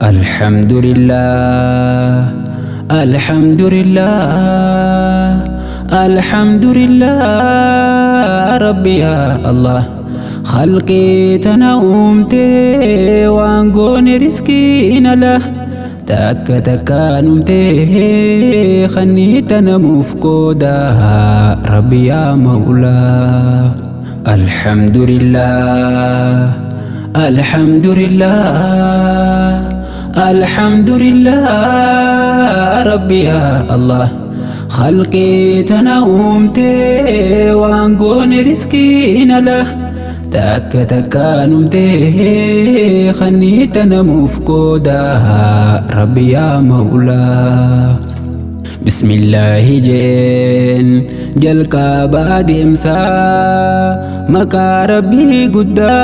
Alhamdulillah, Alhamdulillah, Alhamdulillah, Rabbi ya Allah. Khalqii tana uumtee waan goone riskiin ala takka takkaan uumtee khannii tana muuf qooda Rabbi yaa Mawlaa. Alhamdulillah, Alhamdulillah, Alhamdulillah, Rabbi ya Allah. Khalqii tana uumtee waan goone riskiin ala takka takkaan uumtee khannii tana muuf qooda Rabbi yaa Mawlaa. Bismillaahi jeen jalqaba adeemsaa, maqaa Rabbii guddaa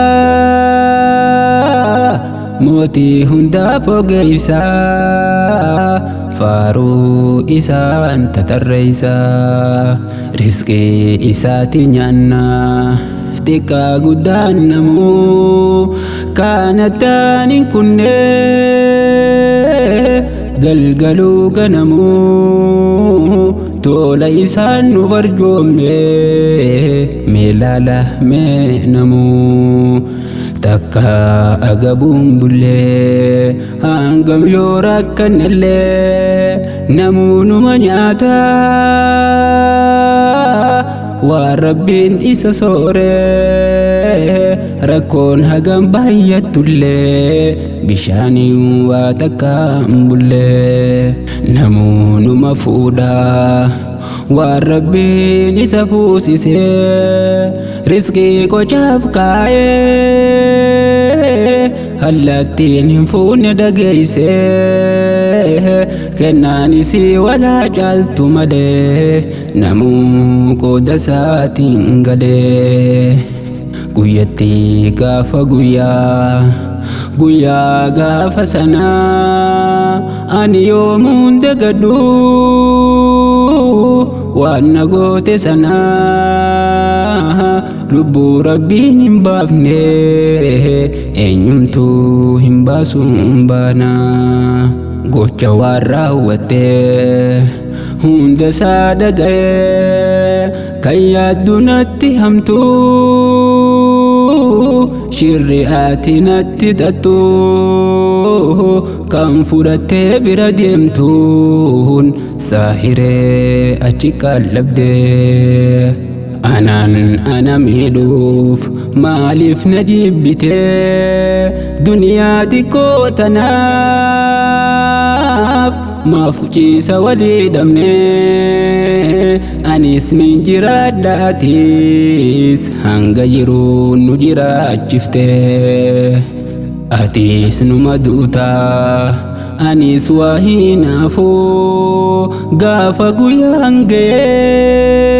mootii hundaaf ogeessaa, faaruu isaan tatarreessaa. Riskii isaati nyaannaa xiqqaa guddaan namuu kaanattaan hin kunne galgaluu ganamuu tola isaan nu barjoomne meelaala mee namuu takka agabuun bullee hangam yoo rakkannellee namuu numa nyaata waan Rabbiin isa soore. Rakkoon hagam baay'attullee bishaaniin waa takka hin bullee namuu numa fuudha waan Rabbiin isa fuusisee, riskii qocaaf kaa'ee hallattiin hin fuune dhageessee, kennaan isii walaa caaltu malee namuu qooda isaatiin galee. Guyyatti gaafa guyyaa guyyaa gaafa sanaa ani yoomuun dagadhu waan na goote sanaa, lubbuu Rabbiin hin baafne eenyumtuu hin baasuun baana. Gocha waan raawwattee hunda isaa dhaga'ee kan yaaddu natti hamtuu shirri ati natti xaxxuu kan fudhattee bira deemtuun saahiree achi qallabdee anaan ana miidhuuf maaliif na jibbitee? Duniyaa xiqqoo tanaaf maaf ciisa walii dhabne? Anis nin jiraadha, atis hanga jiruu nu jiraachifte. Atis numa duutaa, anis waa hinaafuu gaafa guyyaan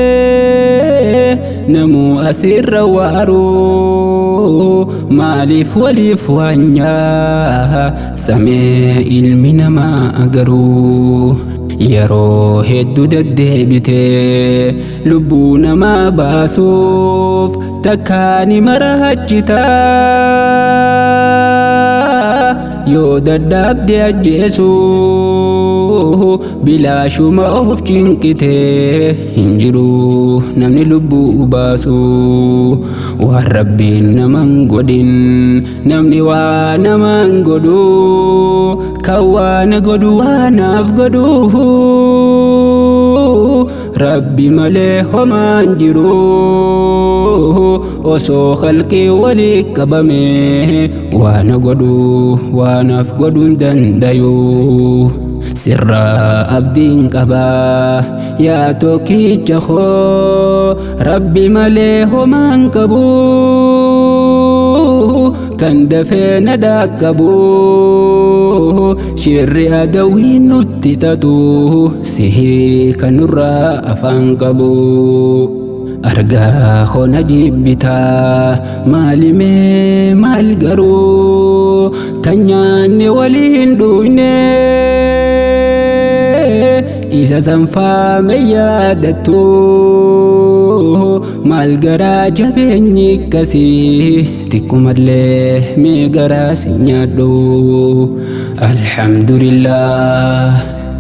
ga'ee namuu asirra waaruu maaliif waliif waanyaa samee ilmi namaa garuu yeroo hedduu deddeebitee lubbuu namaa baasuuf takkaani maraachitaa yoo dadhabde ajjeesuu bilaashuma of cinqitee hin jiru namni lubbuu baasu. Waan Rabbiin naman godhin namni waa naman godhu, kan waa na godhu waa naaf godhu Rabbi malee homaan jiru. Osoo khalqii walii qabame waa na godhu waa naaf godhuu hin dandayu. Sirraa abdiin qabaa yaa tokkicha koo, Rabbi malee homaan qabu kan dafee na dhaqqabu. Shirri adawwiin nutti tatu sihii kan nurraa afaan qabu. Argaa koo na jibbitaa maalimee maal garuu kan nyaanne waliin dhugne isa sanfaame yaadattu? Maal garaa jabeenyi akkasii xiqqumallee mee garaa si nyaadhu. Alhamdulillah,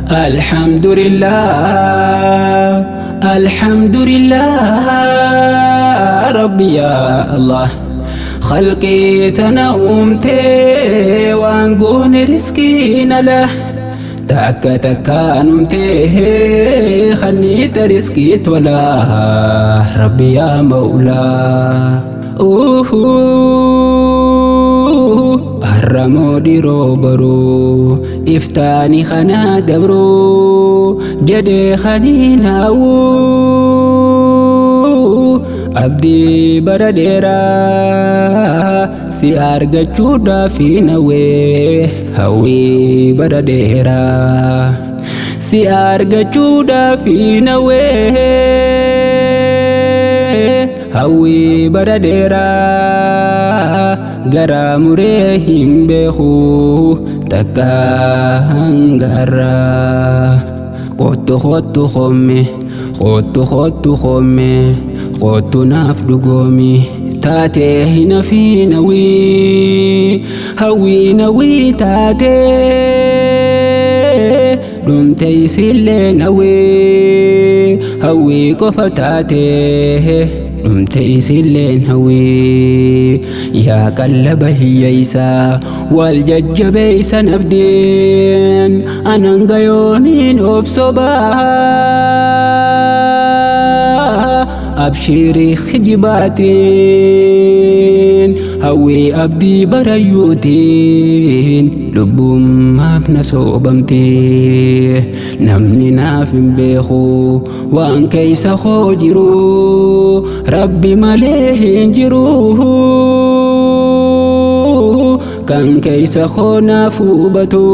Alhamdulillah, Alhamdulillah, Rabbi ya Allah. Khalqii tana uumtee waan goone riskiin ala takka takkaan uumtee khaniita riskii tola, Rabbi yaa Mawlaa. Harramoo dhiroo baruu iftaani kana dabruu jedhee kaniin hawwuu, abdii bara dheeraa si argachuudhaaf hawwee, hawwii bara dheeraa si argachuudhaaf hawwee, hawwii bara dheeraa garaa muree hin beeku takka hangarraa. Kottu kottu homme, kottu kottu homme, kottu naaf dhugoomi taatee hin hafiin, hawwii hawwii hawwii taatee dhumte isillee hawwii hawwii qofa taatee dhumte isilleen hawwii. Yaa qallaba hiyyeeysaa wal jajjabeeysan, abdiin anan gayoomiin of sobaa, abshiirii kijibaatiin hawwii abdii barayyuutiin lubbummaaf na soobamte. Namni naaf hin beeku waan keeysa koo jiru, Rabbi malee hin jiru kan keeysa koo naaf hubatu,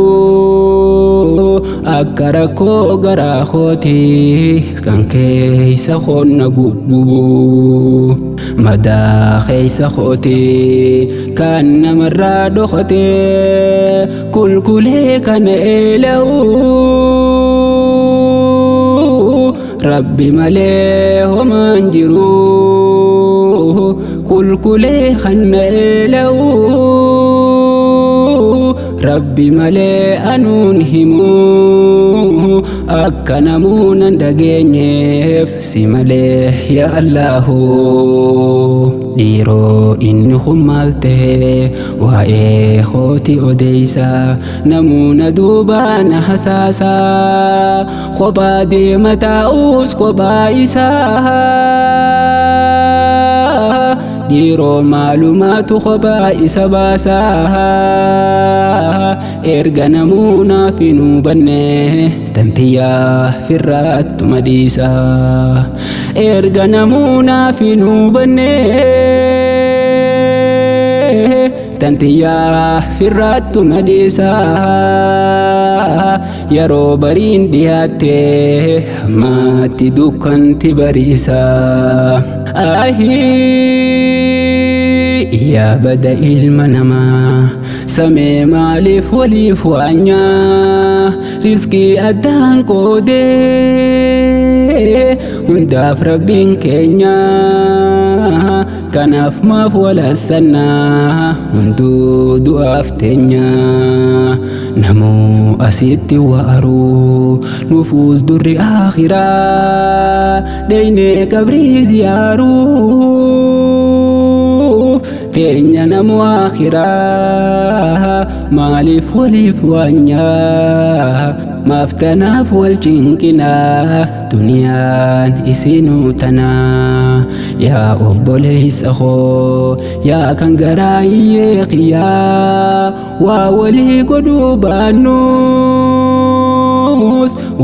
akka rakkoo garaa kooti kan keeysa koo na guggubu, madaa keeysa kooti kan namarraa dhokote kulkulee kana eela'u, Rabbi malee homaan jiru kulkulee kana eela'u, Rabbi malee anuun himu akka namuunan dhageenyeef si malee yaa Allahu. Dhiiroo inni kun maal ta'e waa'ee kooti odeeysa, namuuna duubaan hasaasa, kophaa deema taa'us kophaa isaa, dhiiroo maalumaatu kophaa isa baasaa? Erga namuunaaf hin hubanne tantiyyaa firraattuma dhiisa, erga namuunaaf hin hubanne tantiyyaa firraattuma dhiisa. Yeroo bariin dhiyaatte hammaatti dukkanti bariisa. Ahii yaa bada ilma namaa, samee maaliif waliif waanyaa? Riskii addaan qoodee hundaaf Rabbiin keenya, kanaaf maaf walassannaa? Hunduu du'aaf teenya, namuu asitti waaruu nu fuuldurri akhiraa, dheeynee qabrii ziyaaruuf teenya, namu akhiraa maaliif waliif waanyaa? Maaf tanaaf wal cinqinaa? Duniyaan isinuu tanaa. Yaa obboleessa koo, yaa kan garaa hiyyee qiyyaa, waa walii godhuu baannus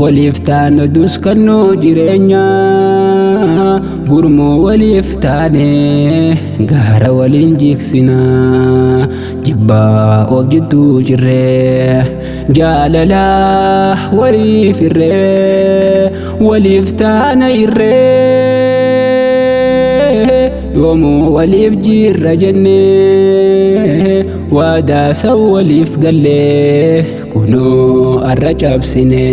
waliif taana duskannoo jireenyaa, gurmuu waliif taane gaara waliin jigsinaa, jibbaa of jidduu jirree jaalalaa waliif irree waliif taana irree, yoomuu waliif jirra jennee waadaa san waliif gallee kunoo arra cabsine.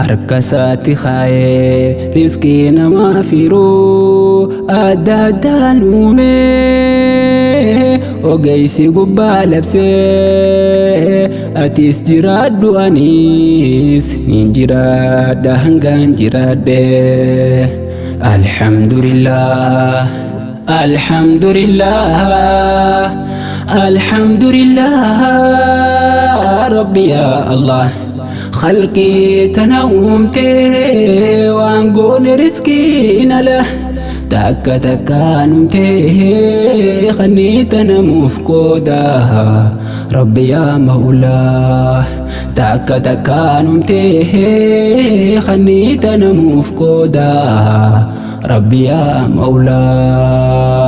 Harka isaatti kaayee riskii namaa firuu adda addaan uumee ogeessi gubbaa labsee. Atis jiraadhu, anis nin jiraadha hangaan jiraadhe. Alhamdulillah, alhamdulillah, alhamdulillah. Rabbi ya Allah, khalqii tana uumtee waan goone riskiin ala takka takkaan uumtee khanii tana muuf qooda. Rabbi yaa Maulaa, takka takkaan uumtee khanii tana muuf qooda. Rabbi yaa Maulaa.